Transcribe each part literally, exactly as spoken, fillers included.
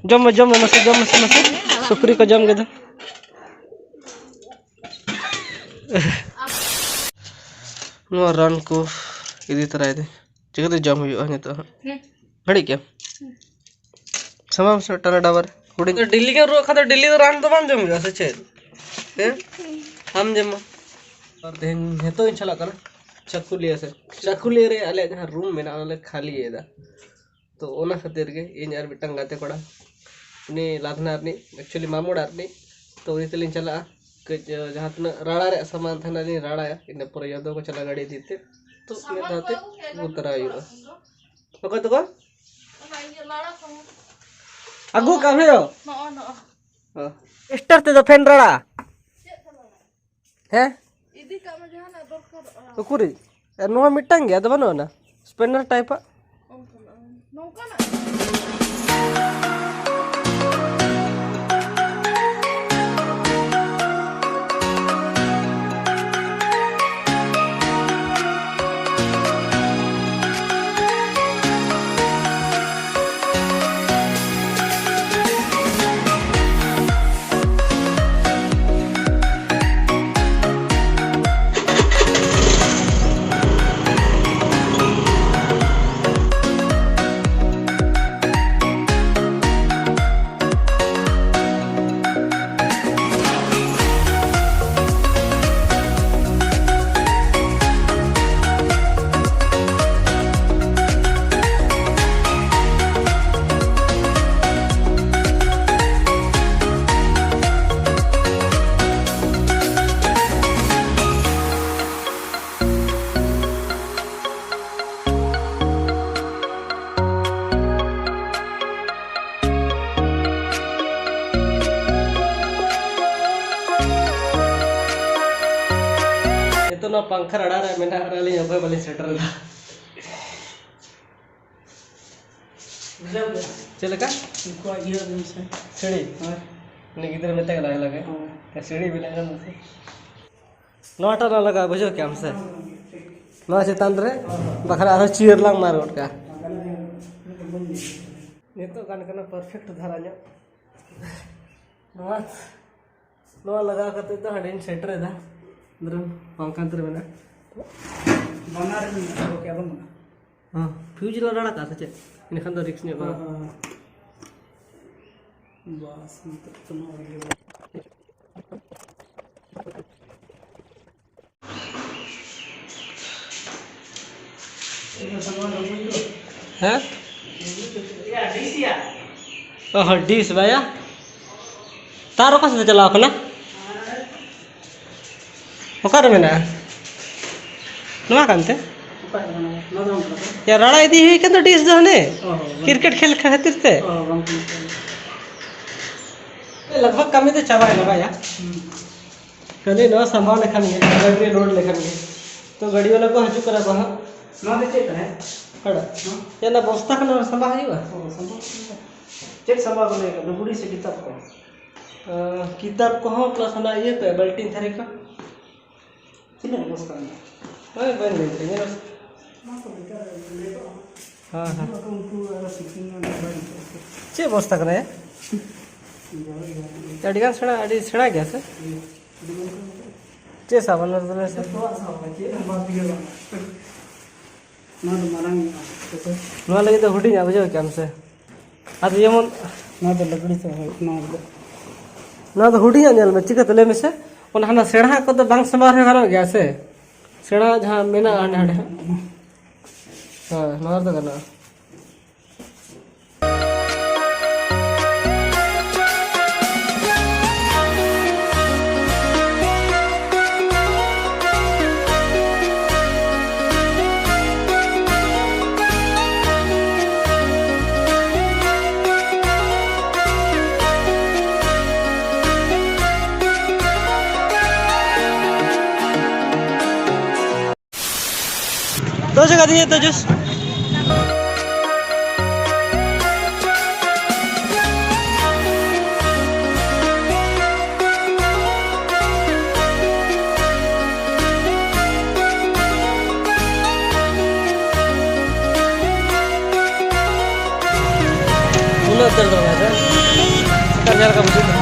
ᱡᱚᱢ ᱢᱮ, ᱡᱚᱢ ᱢᱮ, ᱢᱟᱥᱮ ᱡᱚᱢ ᱢᱮᱥᱮ, ᱢᱟᱥᱮ᱾ ᱥᱩᱠᱨᱤ ᱠᱚ ᱡᱚᱢ ᱠᱮᱫᱟ᱾ ᱱᱚᱣᱟ ᱨᱟᱱ ᱠᱚ ᱤᱫᱤ ᱛᱚᱨᱟᱭ ᱫᱟᱹᱧ᱾ ᱪᱤᱠᱟᱹᱛᱮ ᱡᱚᱢ ᱦᱩᱭᱩᱜᱼᱟ ᱱᱤᱛᱚᱜ ᱦᱟᱸᱜ? ᱜᱷᱟᱹᱲᱤᱡ ᱜᱮ? ᱥᱟᱢᱟᱜ ᱢᱮᱥᱮ ᱢᱤᱫᱴᱟᱝ ᱰᱟᱵᱟ ᱨᱮ ᱦᱩᱰᱤᱧ᱾ ᱰᱮᱞᱤ ᱜᱮᱢ ᱨᱩᱣᱟᱹᱜ ᱠᱷᱟᱱ ᱫᱚ ᱰᱮᱞᱤ ᱫᱚ ᱨᱟᱱ ᱫᱚ ᱵᱟᱢ ᱡᱚᱢ ᱦᱩᱭᱩᱜᱼᱟ ᱥᱮ ᱪᱮᱫ? ᱦᱮᱸ? ᱟᱢ ᱡᱮᱢᱚᱱ᱾ ᱟᱨ ᱛᱮᱦᱮᱧ, ᱱᱤᱛᱚᱜ ᱤᱧ ᱪᱟᱞᱟᱜ ᱠᱟᱱᱟ ᱪᱟᱹᱠᱩᱞᱤᱭᱟᱹ ᱥᱮᱫ᱾ ᱪᱟᱹᱠᱩᱞᱤᱭᱟᱹ ᱨᱮ ᱟᱞᱮᱭᱟᱜ ᱡᱟᱦᱟᱸ ᱨᱩᱢ ᱢᱮᱱᱟᱜᱼᱟ, ᱚᱱᱟᱞᱮ ᱠᱷᱟᱹᱞᱤᱭᱮᱫᱟ᱾ ᱛᱚ, ᱚᱱᱟ ᱠᱷᱟᱹᱛᱤᱨ ᱜᱮ ᱤᱧ ᱟᱨ ᱢᱤᱫᱴᱟᱝ ᱜᱟᱛᱮ ᱠᱚᱲᱟ, ᱩᱱᱤ ᱞᱟᱫᱷᱱᱟ ᱨᱤᱱᱤᱡ, actually ᱢᱟᱢᱚ ᱚᱲᱟᱜ ᱨᱤᱱᱤᱡ᱾ ᱛᱚ, ᱩᱱᱤ ᱛᱮᱞᱤᱧ ᱪᱟᱞᱟᱜᱼᱟ᱾ ᱠᱟᱹᱡ, ᱡᱟᱦᱟᱸ ᱛᱤᱱᱟᱹᱜ ᱨᱟᱲᱟ ᱨᱮᱭᱟᱜ ᱥᱟᱢᱟᱱ ᱛᱟᱦᱮᱱᱟ, ᱞᱤᱧ ᱨᱟᱲᱟᱭᱟ᱾ ᱤᱱᱟᱹ ᱯᱚᱨᱮ ᱡᱚᱛᱚ ᱠᱚ ᱪᱟᱞᱟᱜᱼᱟ ᱜᱟᱹᱰᱤ ᱤᱫᱤ ᱛᱮ᱾ ᱛᱚ, ᱢᱤᱫ ᱫᱷᱟᱣ ᱛᱮ ᱟᱹᱜᱩ ᱛᱚᱨᱟ ᱦᱩᱭᱩᱜᱼᱟ᱾ ᱚᱠᱚᱭ ᱛᱟᱠᱚ? ᱟᱹᱜᱩ ᱠᱟᱜ ᱢᱮ ᱭᱚ᱾ ᱱᱚᱜᱼᱚ, ᱱᱚᱜᱼᱚ᱾ ᱦᱚᱸ᱾ ᱥᱴᱟᱨ ᱛᱮᱫᱚ ᱯᱷᱮᱱ ᱨᱟᱲᱟ᱾ ᱦᱮᱸ? ᱤᱫᱤ ᱠᱟᱜ ᱢᱮ ᱡᱟᱦᱟᱱᱟᱜ ᱫᱚᱨᱠᱟᱨᱚᱜᱼᱟ᱾ ᱩᱠᱩᱨᱤᱡ? ᱟᱨ ᱱᱚᱣᱟ ᱢᱤᱫᱴᱟᱝ ᱜᱮ, ᱟᱫᱚ ᱵᱟᱹᱱᱩᱜ ᱟᱱᱟ? ᱥᱯᱮᱱᱟᱨ ᱴᱟᱭᱤᱯᱟᱜ? ᱚᱱᱠᱟᱱᱟᱜ, ᱱᱚᱝᱠᱟᱱᱟᱜ᱾ ᱱᱤᱛᱚᱜ ᱱᱚᱣᱟ ᱯᱟᱝᱠᱷᱟ ᱨᱟᱲᱟ ᱨᱮ ᱢᱮᱱᱟᱜ ᱨᱮᱞᱤᱧ ᱚᱠᱚᱭ ᱵᱟᱹᱞᱤᱧ ᱥᱮᱴᱮᱨ ᱮᱫᱟ᱾ ᱵᱩᱡᱷᱟᱹᱣ ᱠᱮᱫᱟ? ᱪᱮᱫ ᱞᱮᱠᱟ? ᱩᱱᱠᱩᱣᱟᱜ ᱤᱭᱟᱹ ᱨᱮ ᱢᱮᱥᱮ᱾ ᱥᱤᱲᱤ? ᱦᱳᱭ᱾ ᱩᱱᱤ ᱜᱤᱫᱽᱨᱟᱹ ᱢᱮᱛᱟᱭ ᱠᱟᱱᱟ, ᱦᱮᱸ, ᱞᱟᱜᱮ᱾ ᱦᱳᱭ᱾ ᱥᱤᱲᱤ ᱵᱮᱱᱟᱣ ᱠᱟᱱᱟ ᱥᱮ? ᱱᱚᱣᱟᱴᱟᱜ ᱞᱟᱜᱟᱜᱼᱟ, ᱵᱩᱡᱷᱟᱹᱣ ᱠᱮᱜᱼᱟᱢ ᱥᱮ? ᱱᱚᱣᱟ ᱪᱮᱛᱟᱱ ᱨᱮ, ᱵᱟᱠᱷᱟᱱ ᱟᱨᱦᱚᱸ ᱪᱤᱭᱟᱹᱨ ᱞᱟᱝ ᱢᱟᱨ ᱜᱚᱫ ᱠᱟᱜᱼᱟ᱾ ᱱᱤᱛᱚᱜ ᱜᱟᱱ ᱠᱟᱱᱟ perfect ᱫᱷᱟᱨᱟ ᱧᱚᱜ᱾ ᱱᱚᱣᱟ, ᱱᱚᱣᱟ ᱞᱟᱜᱟᱣ ᱠᱟᱛᱮ ᱫᱚ ᱦᱟᱸᱰᱮᱧ ᱥᱮᱴᱮᱨᱮᱫᱟ᱾ ᱫᱷᱚᱨᱚ, ᱯᱟᱝᱠᱷᱟ ᱱᱚᱛᱮ ᱨᱮ ᱢᱮᱱᱟᱜᱼᱟ᱾ ᱵᱟᱱᱟᱨ ᱨᱮ ᱢᱮᱱᱟᱜᱼᱟ, ᱚᱠᱟ ᱵᱟᱹᱱᱩᱜᱼᱟ᱾ ᱦᱚᱸ, fuse ᱞᱟᱲᱟᱲ ᱠᱟᱜᱼᱟ ᱥᱮ ᱪᱮᱫ? ᱤᱱᱟᱹᱠᱷᱟᱱ ᱫᱚ risk ᱧᱚᱜ ᱦᱮᱸ, ᱵᱟᱝ? ᱦᱮᱸ, ᱦᱮᱸ᱾ ᱵᱟᱥ, ᱱᱤᱛᱚᱜ ᱠᱳᱱᱳ ᱚᱥᱩᱵᱤᱫᱷᱟ ᱵᱟᱹᱱᱩᱜᱼᱟ᱾ ᱦᱮᱸ? ᱚ ᱦᱚᱸ, dish ᱵᱟᱭᱟ᱾ ᱛᱟᱨ ᱚᱠᱟ ᱥᱮᱫ ᱪᱟᱞᱟᱣ ᱠᱟᱱᱟ? ᱚᱠᱟᱨᱮ ᱢᱮᱱᱟᱜᱼᱟ? ᱱᱚᱣᱟ ᱠᱟᱱᱛᱮ? ᱚᱠᱟᱨᱮ ᱢᱮᱱᱟᱜᱼᱟ? ᱱᱚᱣᱟ ᱫᱚ ᱵᱟᱝ ᱠᱟᱱᱟ ᱛᱚ? ᱭᱟ, ᱨᱟᱲᱟ ᱤᱫᱤ ᱦᱩᱭ ᱠᱟᱱ ᱫᱚ dish ᱫᱚ ᱦᱟᱱᱮ᱾ ᱚ ᱦᱚᱸ, ᱵᱟᱝ᱾ Cricket ᱠᱷᱮᱞ ᱠᱷᱟᱹᱛᱤᱨ ᱛᱮ᱾ ᱚ, ᱵᱟᱝ ᱠᱟᱱᱟ ᱛᱚ᱾ ᱞᱟᱜᱽ ᱵᱷᱟᱜᱽ ᱠᱟᱹᱢᱤ ᱫᱚ ᱪᱟᱵᱟᱭᱮᱱᱟ ᱵᱟᱭᱟ᱾ ᱦᱩᱸ᱾ ᱠᱷᱟᱹᱞᱤ ᱱᱚᱣᱟ ᱥᱟᱢᱵᱟᱣ ᱞᱮᱠᱷᱟᱱ ᱜᱮ, ᱜᱟᱹᱰᱤ ᱨᱮ load ᱞᱮᱠᱷᱟᱱ ᱜᱮ᱾ ᱛᱚ ᱜᱟᱹᱰᱤ ᱵᱟᱞᱟ ᱠᱚ ᱦᱤᱡᱩᱜ ᱠᱟᱱᱟ ᱠᱚ ᱦᱟᱸᱜ᱾ ᱱᱚᱣᱟ ᱫᱚ ᱪᱮᱫ ᱠᱟᱱᱟ? ᱚᱠᱟᱴᱟᱜ? ᱦᱮᱸ? ᱪᱮᱫ ᱚᱱᱟ ᱵᱚᱥᱛᱟ ᱠᱟᱱᱟ, ᱚᱱᱟ ᱥᱟᱢᱵᱟᱣ ᱦᱩᱭᱩᱜᱼᱟ? ᱚ, ᱥᱟᱢᱵᱟᱣ ᱦᱩᱭᱩᱜᱼᱟ᱾ ᱪᱮᱫ ᱥᱟᱢᱵᱟᱣ ᱠᱚ ᱞᱟᱹᱭ ᱠᱟᱱᱟ? ᱞᱩᱜᱽᱲᱤ ᱥᱮ ᱠᱤᱛᱟᱹᱵ ᱠᱚ? ᱟᱸ, ᱠᱤᱛᱟᱹᱵ ᱠᱚᱦᱚᱸ plus ᱚᱱᱟ ᱤᱭᱟᱹ ᱠᱚ, ᱵᱟᱹᱞᱴᱤᱱ ᱛᱷᱟᱹᱨᱤ ᱠᱚ᱾ ᱛᱤᱱᱟᱹᱜ ᱵᱚᱥᱛᱟ ᱢᱮᱱᱟᱜᱼᱟ? ᱦᱳᱭ, ᱵᱟᱹᱧ ᱞᱟᱹᱭ ᱫᱟᱲᱮᱭᱟᱜ ᱠᱟᱱᱟ᱾ ᱚᱱᱟ ᱠᱚ ᱵᱮᱠᱟᱨ ᱞᱮᱴᱚᱜᱼᱟ᱾ ᱦᱮᱸ, ᱦᱮᱸ᱾ ᱩᱱᱠᱩ ᱟᱨᱚ ᱥᱤᱠᱤᱱ ᱨᱮᱱᱟᱜ ᱵᱟᱹᱲᱤᱡ ᱠᱚ᱾ ᱪᱮᱫ ᱵᱚᱥᱛᱟ ᱠᱟᱱᱟ ᱭᱟ? ᱡᱟᱦᱟᱸ ᱜᱮ᱾ ᱟᱹᱰᱤ ᱜᱟᱱ ᱥᱮᱬᱟ, ᱟᱹᱰᱤ ᱥᱮᱬᱟ ᱜᱮᱭᱟ ᱥᱮ? ᱤᱭᱟᱹ, ᱟᱹᱰᱤ ᱜᱟᱱ ᱠᱚ᱾ ᱪᱮᱫ ᱥᱟᱵᱚᱱ ᱨᱮ ᱛᱟᱦᱚᱞᱮ ᱥᱮ? ᱡᱚᱛᱚᱣᱟᱜ ᱥᱟᱵᱚᱱ, ᱪᱮᱫ ᱦᱚᱸ ᱵᱟᱫ ᱜᱮ ᱵᱟᱝ᱾ ᱱᱚᱣᱟ ᱫᱚ ᱢᱟᱨᱟᱝ ᱧᱚᱜᱼᱟ᱾ ᱱᱚᱣᱟ ᱞᱟᱹᱜᱤᱫ ᱫᱚ ᱦᱩᱰᱤᱧᱟᱜ, ᱵᱩᱡᱷᱟᱹᱣ ᱠᱮᱜᱼᱟᱢ ᱥᱮ? ᱟᱫᱚ ᱡᱮᱢᱚᱱ ᱱᱚᱣᱟ ᱫᱚ ᱞᱩᱜᱽᱲᱤ ᱥᱟᱵ ᱦᱩᱭᱩᱜ, ᱱᱚᱣᱟ ᱫᱚ᱾ ᱱᱚᱣᱟ ᱫᱚ ᱦᱩᱰᱤᱧᱟᱜ ᱧᱮᱞ ᱢᱮ, ᱪᱤᱠᱟᱹᱛᱮ ᱞᱟᱹᱭ ᱢᱮᱥᱮ? ᱚᱱᱟ ᱦᱟᱱᱟ ᱥᱮᱬᱟᱦᱟᱜ ᱠᱚᱫᱚ ᱵᱟᱝ ᱥᱟᱢᱵᱟᱣ ᱨᱮᱦᱚᱸ ᱜᱟᱱᱚᱜ ᱜᱮᱭᱟ ᱥᱮ? ᱥᱮᱬᱟ ᱡᱟᱦᱟᱸ ᱢᱮᱱᱟᱜᱼᱟ ᱦᱟᱸᱰᱮ ᱱᱟᱰᱮ᱾ ᱦᱳᱭ, ᱱᱚᱣᱟ ᱨᱮᱫᱚ ᱜᱟᱱᱚᱜᱼᱟ᱾ ᱫᱚᱥ ᱴᱟᱠᱟ ᱫᱤᱭᱮ ᱛᱚ ᱡᱩᱥ᱾ ᱧᱮᱞ ᱞᱮᱠᱟ ᱵᱩᱡᱷᱟᱹᱜ ᱠᱟᱱᱟ᱾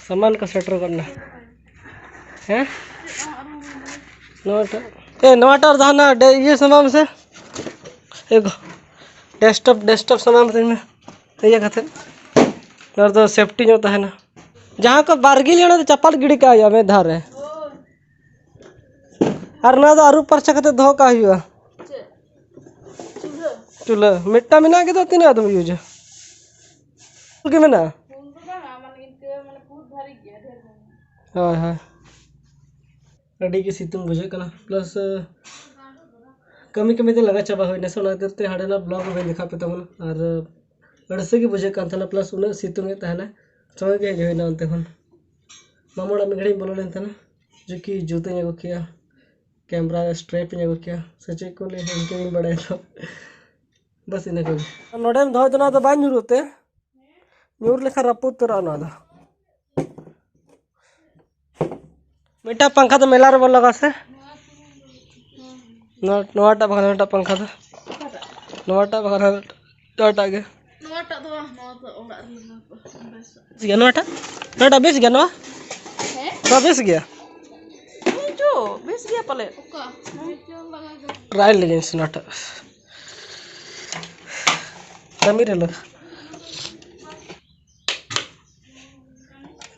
ᱥᱟᱢᱟᱱ ᱠᱚ ᱥᱮᱴᱮᱨ ᱜᱚᱫ ᱮᱱᱟ᱾ ᱦᱮᱸ? ᱱᱚᱣᱟᱴᱟᱜ, ᱮ, ᱱᱚᱣᱟᱴᱟᱜ ᱨᱮ ᱡᱟᱦᱟᱱᱟᱜ ᱰᱮ-, ᱤᱭᱟᱹ ᱥᱟᱢᱟᱱ ᱢᱮᱥᱮ᱾ ᱮ ᱜᱚ-, desktop, desktop ᱥᱟᱢᱟᱱ ᱢᱮᱥᱮ ᱤᱧ ᱢᱮ᱾ ᱤᱭᱟᱹ ᱠᱟᱛᱮᱫ᱾ ᱱᱚᱣᱟ ᱫᱚ safety ᱧᱚᱜ ᱛᱟᱦᱮᱱᱟ᱾ ᱡᱟᱦᱟᱸ ᱠᱚ ᱵᱟᱨᱜᱤᱞ, ᱚᱱᱟ ᱫᱚ ᱪᱟᱯᱟᱫ ᱜᱤᱰᱤ ᱠᱟᱜ ᱦᱩᱭᱩᱜᱼᱟ ᱢᱤᱫ ᱫᱷᱟᱣ ᱨᱮ᱾ ᱟᱨ ᱱᱚᱣᱟ ᱫᱚ ᱟᱹᱨᱩᱵ ᱯᱟᱨᱪᱟ ᱠᱟᱛᱮ ᱫᱚᱦᱚ ᱠᱟᱜ ᱦᱩᱭᱩᱜᱼᱟ᱾ ᱪᱩᱞᱦᱟᱹ ᱢᱤᱫᱴᱟᱝ ᱢᱮᱱᱟᱜ ᱜᱮᱫᱚ, ᱛᱤᱱᱟᱹᱜ ᱟᱫᱚᱢ ᱤᱭᱩᱡᱟ? ᱜᱮ ᱢᱮᱱᱟᱜᱼᱟ᱾ ᱦᱳᱭ, ᱦᱳᱭ᱾ ᱟᱹᱰᱤ ᱜᱮ ᱥᱤᱛᱩᱝ ᱵᱩᱡᱷᱟᱹᱜ ᱠᱟᱱᱟ, plus ᱠᱟᱹᱢᱤ ᱠᱟᱹᱢᱤ ᱛᱮ ᱞᱟᱸᱜᱟ ᱪᱟᱵᱟ ᱦᱩᱭᱱᱟ ᱥᱮ, ᱚᱱᱟ ᱠᱷᱟᱹᱛᱤᱨ ᱛᱮ ᱦᱟᱸᱰᱮᱱᱟᱜ vlog ᱦᱚᱸ ᱵᱟᱹᱧ ᱫᱮᱠᱷᱟᱣ ᱯᱮ ᱛᱟᱵᱚᱱᱟ᱾ ᱟᱨ ᱟᱹᱲᱥᱟᱹ ᱜᱮ ᱵᱩᱡᱷᱟᱹᱜ ᱠᱟᱱ ᱛᱟᱦᱮᱱᱟ, plus ᱩᱱᱟᱹᱜ ᱥᱤᱛᱩᱝ ᱮᱫ ᱛᱟᱦᱮᱱᱟ᱾ ᱥᱚᱸᱜᱮ ᱜᱮ ᱦᱮᱡ ᱦᱩᱭᱱᱟ ᱚᱱᱛᱮ ᱠᱷᱚᱱ᱾ ᱢᱟᱢᱟ ᱚᱲᱟᱜ ᱢᱤᱫ ᱜᱷᱟᱹᱲᱤᱡ ᱤᱧ ᱵᱚᱞᱚ ᱞᱮᱱ ᱛᱟᱦᱮᱱᱟ, ᱡᱮ ᱠᱤ ᱡᱩᱛᱟᱹᱧ ᱟᱹᱜᱩ ᱠᱮᱭᱟ, camera strap ᱤᱧ ᱟᱹᱜᱩ ᱠᱮᱭᱟ, ᱥᱮ ᱪᱮᱫ ᱠᱚ ᱞᱟᱹᱭᱟ, ᱤᱱᱠᱟᱹ ᱜᱤᱧ ᱵᱟᱲᱟᱭᱟ ᱛᱚ᱾ ᱵᱟᱥ ᱤᱱᱟᱹ ᱠᱚᱜᱮ᱾ ᱱᱚᱰᱮᱢ ᱫᱚᱦᱚᱭ ᱛᱮ ᱱᱚᱣᱟ ᱫᱚ ᱵᱟᱭ ᱧᱩᱨᱩᱜ ᱛᱮ? ᱧᱩᱨ ᱞᱮᱠᱷᱟᱱ ᱨᱟᱹᱯᱩᱫ ᱩᱛᱟᱹᱨᱚᱜᱼᱟ ᱱᱚᱣᱟ ᱫᱚ᱾ ᱢᱤᱫᱴᱟᱝ ᱯᱟᱝᱠᱷᱟ ᱫᱚ ᱢᱮᱞᱟ ᱨᱮᱵᱚᱱ ᱞᱟᱜᱟᱣᱟ ᱥᱮ? ᱱᱚᱣᱟ, ᱱᱚᱣᱟᱴᱟᱜ ᱵᱟᱠᱷᱟᱱ ᱱᱚᱣᱟᱴᱟᱜ ᱯᱟᱝᱠᱷᱟ ᱫᱚ? ᱱᱚᱣᱟᱴᱟᱜ ᱵᱟᱠᱷᱟᱱ ᱱᱚᱣᱟᱴᱟᱜ ᱜᱮ? ᱱᱚᱣᱟᱴᱟᱜ ᱫᱚ ᱵᱟᱝ, ᱱᱚᱣᱟ ᱫᱚ ᱚᱲᱟᱜ ᱨᱮ ᱞᱟᱜᱟᱣ ᱠᱚᱣᱟ᱾ ᱵᱮᱥ ᱜᱮᱭᱟ ᱱᱚᱣᱟᱴᱟᱜ? ᱱᱚᱣᱟᱴᱟᱜ ᱵᱮᱥ ᱜᱮᱭᱟ ᱱᱚᱣᱟ? ᱦᱮᱸ? ᱱᱚᱣᱟ ᱵᱮᱥ ᱜᱮᱭᱟ? ᱦᱮᱸ ᱪᱚ, ᱵᱮᱥ ᱜᱮᱭᱟ ᱯᱟᱞᱮ᱾ ᱚᱠᱟ? ᱴᱨᱟᱭ ᱞᱮᱜᱤᱧ ᱥᱮ ᱱᱚᱣᱟᱴᱟᱜ᱾ ᱠᱟᱹᱢᱤ ᱨᱮ ᱞᱟᱜᱟ᱾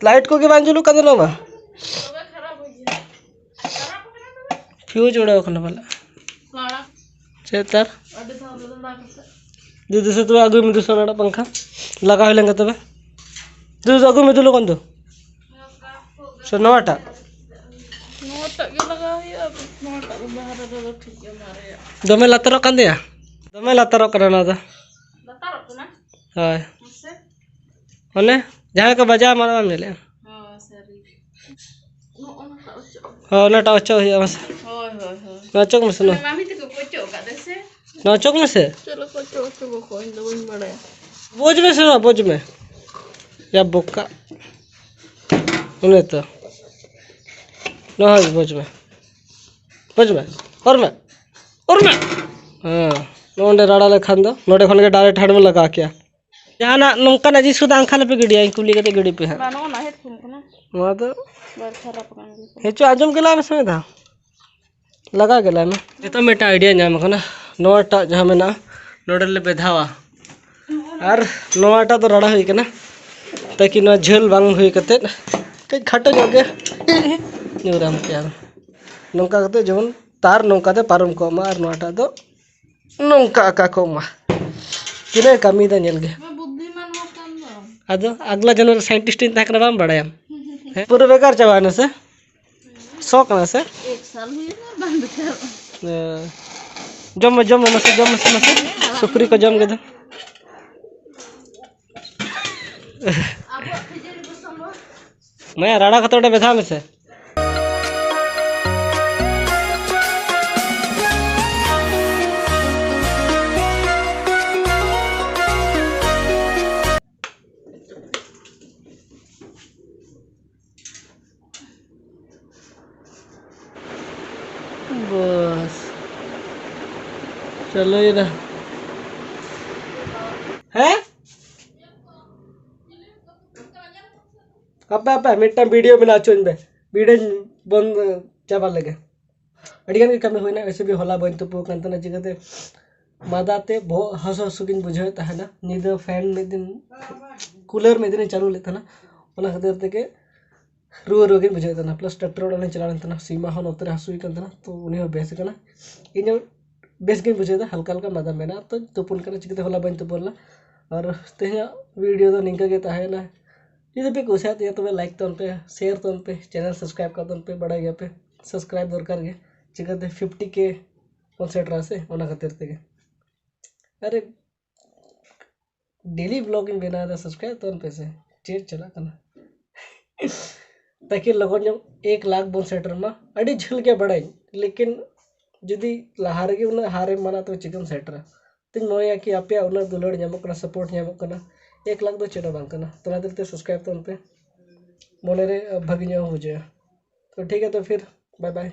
ᱞᱟᱭᱤᱴ ᱠᱚᱜᱮ ᱵᱟᱝ ᱡᱩᱞᱩᱜ ᱠᱟᱱ ᱛᱟᱦᱮᱱᱟ ᱢᱟ᱾ ᱯᱷᱤᱭᱩᱡᱽ ᱩᱲᱟᱹᱣ ᱠᱟᱱᱟ ᱯᱟᱞᱮ᱾ ᱪᱮᱫ ᱛᱟᱨ? ᱫᱩᱫᱩ ᱥᱮ ᱛᱚᱵᱮ ᱟᱹᱜᱩᱭ ᱢᱮ ᱫᱩᱥᱚ ᱚᱱᱟᱴᱟᱜ ᱯᱟᱝᱠᱷᱟ᱾ ᱞᱟᱜᱟᱣ ᱦᱩᱭ ᱞᱮᱱ ᱜᱮ ᱛᱚᱵᱮ᱾ ᱫᱩᱫᱩ ᱟᱹᱜᱩᱭ ᱢᱮ ᱫᱩ ᱞᱚᱜᱚᱱ ᱫᱚ᱾ ᱥᱮ ᱱᱚᱣᱟᱴᱟᱜ? ᱱᱚᱣᱟᱴᱟᱜ ᱜᱮ ᱞᱟᱜᱟᱣ ᱦᱩᱭᱩᱜᱼᱟ᱾ ᱱᱚᱣᱟᱴᱟᱜ ᱫᱚ ᱵᱟᱦᱨᱮ ᱨᱮᱫᱚ ᱴᱷᱤᱠ ᱜᱮᱭᱟ, ᱢᱟᱨᱮᱭᱟᱜ᱾ ᱫᱚᱢᱮ ᱞᱟᱛᱟᱨᱚᱜ ᱠᱟᱱ ᱛᱟᱭᱟ? ᱫᱚᱢᱮ ᱞᱟᱛᱟᱨᱚᱜ ᱠᱟᱱᱟ ᱱᱚᱣᱟ ᱫᱚ᱾ ᱞᱟᱛᱟᱨᱚᱜ ᱠᱟᱱᱟ? ᱦᱳᱭ᱾ ᱢᱟᱥᱮ᱾ ᱚᱱᱮ ᱡᱟᱦᱟᱸ ᱠᱚ ᱵᱟᱡᱟᱣ ᱮᱢᱟᱱᱚᱜ ᱵᱟᱢ ᱧᱮᱞᱮᱜᱼᱟ? ᱦᱚᱸ, ᱥᱟᱹᱨᱤ ᱜᱮ᱾ ᱱᱚᱜᱼᱚ ᱱᱚᱝᱠᱟ ᱚᱪᱚᱜ᱾ ᱦᱳᱭ, ᱚᱱᱟᱴᱟᱜ ᱚᱪᱚᱜ ᱦᱩᱭᱩᱜᱼᱟ, ᱢᱟᱥᱮ᱾ ᱦᱳᱭ, ᱦᱳᱭ, ᱦᱳᱭ᱾ ᱱᱚᱣᱟ ᱚᱪᱚᱜ ᱢᱮᱥᱮ, ᱱᱚᱣᱟ᱾ ᱢᱟᱢᱤ ᱛᱟᱠᱚ ᱠᱚ ᱚᱪᱚᱜ ᱟᱠᱟᱫ ᱫᱮ ᱥᱮ? ᱱᱚᱣᱟ ᱚᱪᱚᱜ ᱢᱮᱥᱮ᱾ ᱪᱮᱫ ᱞᱮᱠᱟ ᱚᱪᱚᱜ ᱦᱚᱪᱚ ᱠᱚ, ᱤᱧ ᱫᱚ ᱵᱟᱹᱧ ᱵᱟᱲᱟᱭᱟ᱾ ᱵᱩᱡᱽ ᱢᱮᱥᱮ, ᱱᱚᱣᱟ ᱵᱩᱡᱽ ᱢᱮ᱾ ᱭᱟ ᱵᱚᱠᱟ᱾ ᱚᱱᱮ ᱛᱚ᱾ ᱱᱚᱣᱟ ᱵᱩᱡᱽ ᱢᱮ᱾ ᱵᱩᱡᱽ ᱢᱮ᱾ ᱚᱨ ᱢᱮ᱾ ᱚᱨ ᱢᱮ᱾ ᱦᱮᱸ᱾ ᱱᱚᱰᱮ ᱨᱟᱲᱟ ᱞᱮᱠᱷᱟᱱ ᱫᱚ, ᱱᱚᱰᱮ ᱠᱷᱚᱱ ᱜᱮ direct ᱦᱟᱸᱰᱮᱢ ᱞᱟᱜᱟᱣ ᱠᱮᱭᱟ᱾ ᱡᱟᱦᱟᱱᱟᱜ ᱱᱚᱝᱠᱟᱱᱟᱜ ᱡᱤᱱᱤᱥ ᱠᱚᱫᱚ ᱟᱝᱠᱷᱟ ᱟᱞᱚᱯᱮ ᱜᱤᱰᱤᱭᱟ, ᱤᱧ ᱠᱩᱞᱤ ᱠᱟᱛᱮ ᱜᱤᱰᱤ ᱯᱮ ᱦᱟᱸᱜ᱾ ᱵᱟᱝ, ᱱᱚᱜᱼᱚ ᱱᱟ headphone ᱠᱟᱱᱟ᱾ ᱱᱚᱣᱟ ᱫᱚ ᱵᱟᱭ ᱠᱷᱟᱨᱟᱯ ᱟᱠᱟᱱ ᱜᱮᱭᱟ᱾ ᱦᱮᱸ, ᱪᱚ, ᱟᱸᱡᱚᱢ ᱜᱮ ᱞᱟᱜᱟᱭ ᱢᱮ ᱥᱮ ᱢᱤᱫ ᱫᱷᱟᱣ᱾ ᱞᱟᱜᱟᱣ ᱜᱮ ᱞᱟᱜᱟᱭ ᱢᱮ᱾ ᱱᱤᱛᱚᱜ ᱢᱤᱫᱴᱟᱝ idea ᱧᱟᱢ ᱟᱠᱟᱱᱟ᱾ ᱱᱚᱣᱟᱴᱟᱜ ᱡᱟᱦᱟᱸ ᱢᱮᱱᱟᱜᱼᱟ, ᱱᱚᱰᱮ ᱞᱮ ᱵᱮᱫᱷᱟᱣᱟ᱾ ᱟᱨ ᱱᱚᱣᱟᱴᱟᱜ ᱫᱚ ᱨᱟᱲᱟ ᱦᱩᱭ ᱠᱟᱱᱟ, ᱛᱟᱠᱤ ᱱᱚᱣᱟ ᱡᱷᱟᱹᱞ ᱵᱟᱝ ᱦᱩᱭ ᱠᱟᱛᱮᱫ ᱠᱟᱹᱡ ᱠᱷᱟᱴᱚ ᱧᱚᱜ ᱜᱮ ᱧᱩᱨᱟᱢ ᱠᱮᱭᱟ᱾ ᱱᱚᱝᱠᱟ ᱠᱟᱛᱮᱫ ᱡᱮᱢᱚᱱ ᱛᱟᱨ ᱱᱚᱝᱠᱟ ᱛᱮ ᱯᱟᱨᱚᱢ ᱠᱚᱜ ᱢᱟ, ᱟᱨ ᱱᱚᱣᱟᱴᱟᱜ ᱫᱚ ᱱᱚᱝᱠᱟ ᱟᱠᱟ ᱠᱚᱜ ᱢᱟ᱾ ᱛᱤᱱᱟᱹᱜ ᱮ ᱠᱟᱹᱢᱤᱭᱮᱫᱟ ᱧᱮᱞ ᱜᱮ᱾ ᱵᱩᱫᱽᱫᱷᱤᱢᱟᱱ ᱦᱚᱲ ᱠᱟᱱ ᱫᱚ᱾ ᱟᱫᱚ ᱟᱜᱽᱞᱟ ᱡᱚᱱᱢ ᱨᱮ scientist ᱤᱧ ᱛᱟᱦᱮᱸ ᱠᱟᱱᱟ, ᱵᱟᱢ ᱵᱟᱲᱟᱭᱟᱢ? ᱦᱮᱸ? ᱯᱩᱨᱟᱹ ᱵᱮᱠᱟᱨ ᱪᱟᱵᱟᱭᱮᱱᱟ ᱥᱮ? ᱥᱚ ᱠᱟᱱᱟ ᱥᱮ? ᱮᱠ ᱥᱟᱞ ᱦᱩᱭᱱᱟ, ᱵᱟᱝ ᱵᱮᱠᱟᱨᱚᱜᱼᱟ᱾ ᱦᱮᱸ᱾ ᱡᱚᱢ ᱢᱮ, ᱡᱚᱢ ᱢᱮ, ᱢᱟᱥᱮ ᱡᱚᱢ ᱢᱮᱥᱮ, ᱢᱟᱥᱮ᱾ ᱥᱩᱠᱨᱤ ᱠᱚ ᱡᱚᱢ ᱠᱮᱫᱟ᱾ ᱟᱵᱚᱣᱟᱜ ᱠᱷᱟᱹᱡᱟᱹᱲᱤ ᱫᱚ ᱥᱚᱢᱵᱷᱚᱵ᱾ ᱢᱟᱭᱟ, ᱨᱟᱲᱟ ᱠᱟᱛᱮ ᱚᱸᱰᱮ ᱵᱮᱫᱷᱟᱣ ᱢᱮᱥᱮ᱾ ᱵᱟᱥ᱾ ᱪᱟᱹᱞᱩᱭᱮᱱᱟ᱾ ᱦᱮᱸ? ᱦᱟᱯᱮ, ᱦᱟᱯᱮ, ᱢᱤᱫᱴᱟᱝ video ᱵᱮᱱᱟᱣ ᱦᱚᱪᱚᱧ ᱢᱮ᱾ Videoᱧ ᱵᱚᱱᱫ ᱪᱟᱵᱟ ᱞᱮᱜᱮ᱾ ᱟᱹᱰᱤ ᱜᱟᱱ ᱜᱮ ᱠᱟᱹᱢᱤ ᱦᱩᱭᱱᱟ, ᱮᱭᱥᱮ ᱵᱷᱤ ᱦᱚᱞᱟ ᱵᱟᱹᱧ ᱛᱩᱯᱩ ᱟᱠᱟᱱ ᱛᱟᱦᱮᱱᱟ, ᱪᱤᱠᱟᱹᱛᱮ ᱢᱟᱫᱟ ᱛᱮ ᱵᱚᱦᱚᱜ ᱦᱟᱹᱥᱩ ᱦᱟᱹᱥᱩ ᱜᱤᱧ ᱵᱩᱡᱷᱟᱹᱣᱮᱫ ᱛᱟᱦᱮᱱᱟ᱾ ᱧᱤᱫᱟᱹ fan ᱢᱤᱫ ᱫᱤᱱ, cooler ᱢᱤᱫ ᱫᱤᱱᱤᱧ ᱪᱟᱹᱞᱩ ᱞᱮᱫ ᱛᱟᱦᱮᱱᱟ, ᱚᱱᱟ ᱠᱷᱟᱹᱛᱤᱨ ᱛᱮᱜᱮ ᱨᱩᱣᱟᱹ ᱨᱩᱣᱟᱹ ᱜᱤᱧ ᱵᱩᱡᱷᱟᱹᱣᱮᱫ ᱛᱟᱦᱮᱱᱟ᱾ Plus tractor ᱚᱲᱟᱜ ᱞᱤᱧ ᱪᱟᱞᱟᱣ ᱞᱮᱱ ᱛᱟᱦᱮᱱᱟ, ᱥᱤᱢᱟ ᱦᱚᱸ ᱱᱚᱛᱮ ᱨᱮ ᱦᱟᱹᱥᱩᱭᱮ ᱠᱟᱱ ᱛᱟᱦᱮᱱᱟ, ᱛᱚ ᱩᱱᱤ ᱦᱚᱸ ᱵᱮᱥ ᱟᱠᱟᱱᱟ, ᱤᱧ ᱦᱚᱸ ᱵᱮᱥ ᱜᱤᱧ ᱵᱩᱡᱷᱟᱹᱣᱮᱫᱟ, ᱦᱟᱞᱠᱟ ᱦᱟᱞᱠᱟ ᱢᱟᱫᱟ ᱢᱮᱱᱟᱜᱼᱟ᱾ ᱛᱚ ᱛᱩᱯᱩᱱ ᱠᱟᱱᱟ, ᱪᱤᱠᱟᱹᱛᱮ ᱦᱚᱞᱟ ᱵᱟᱹᱧ ᱛᱩᱯᱩ ᱞᱮᱱᱟ᱾ ᱟᱨ ᱛᱮᱦᱮᱧᱟᱜ video ᱫᱚ ᱱᱤᱝᱠᱟᱹ ᱜᱮ ᱛᱟᱦᱮᱸᱭᱮᱱᱟ᱾ ᱡᱩᱫᱤ ᱯᱮ ᱠᱩᱥᱤᱭᱟᱜ ᱛᱤᱧᱟᱹ, ᱛᱚᱵᱮ like ᱛᱟᱵᱚᱱ ᱯᱮ, share ᱛᱟᱵᱚᱱ ᱯᱮ, channel subscribe ᱠᱟᱜ ᱛᱟᱵᱚᱱ ᱯᱮ, ᱵᱟᱲᱟᱭ ᱜᱮᱭᱟ ᱯᱮ subscribe ᱫᱚᱨᱠᱟᱨ ᱜᱮ, ᱪᱤᱠᱟᱹᱛᱮ fifty K ᱵᱚᱱ ᱥᱮᱴᱮᱨᱟ ᱥᱮ, ᱚᱱᱟ ᱠᱷᱟᱹᱛᱤᱨ ᱛᱮᱜᱮ᱾ ᱟᱨᱮ, daily vlog ᱤᱧ ᱵᱮᱱᱟᱣ ᱮᱫᱟ, subscribe ᱛᱟᱵᱚᱱ ᱯᱮ ᱥᱮ, ᱪᱮᱫ ᱪᱟᱞᱟᱜ ᱠᱟᱱᱟ? ᱛᱟᱠᱤ ᱞᱚᱜᱚᱱ ᱧᱚᱜ ᱮᱠ ᱞᱟᱠᱷ ᱵᱚᱱ ᱥᱮᱴᱮᱨ ᱢᱟ᱾ ᱟᱹᱰᱤ ᱡᱷᱟᱹᱞ ᱜᱮᱭᱟ ᱵᱟᱲᱟᱭᱟᱹᱧ, ᱞᱮᱠᱤᱱ ᱡᱩᱫᱤ ᱞᱟᱦᱟ ᱨᱮᱜᱮ ᱩᱱᱟᱹᱜ ᱦᱟᱨ ᱮᱢ ᱢᱟᱱᱟ, ᱛᱚᱵᱮ ᱪᱤᱠᱟᱹᱢ ᱥᱮᱴᱮᱨᱟ? ᱛᱚᱧ ᱢᱚᱱᱮᱭᱟ ᱠᱤ ᱟᱯᱮᱭᱟᱜ ᱩᱱᱟᱹᱜ ᱫᱩᱞᱟᱹᱲ ᱧᱟᱢᱚᱜ ᱠᱟᱱᱟ, support ᱧᱟᱢᱚᱜ ᱠᱟᱱᱟ, ᱮᱠ ᱞᱟᱠᱷ ᱫᱚ ᱪᱮᱫ ᱦᱚᱸ ᱵᱟᱝ ᱠᱟᱱᱟ᱾ ᱛᱚ ᱚᱱᱟ ᱠᱷᱟᱹᱛᱤᱨ ᱛᱮ subscribe ᱛᱟᱵᱚᱱ ᱯᱮ, ᱢᱚᱱᱮᱨᱮ ᱵᱷᱟᱹᱜᱤ ᱧᱚᱜ ᱦᱚᱸ ᱵᱩᱡᱷᱟᱹᱜᱼᱟ᱾ ᱛᱚ ᱴᱷᱤᱠ ᱜᱮᱭᱟ, ᱛᱚ ᱯᱷᱤᱨ bye bye᱾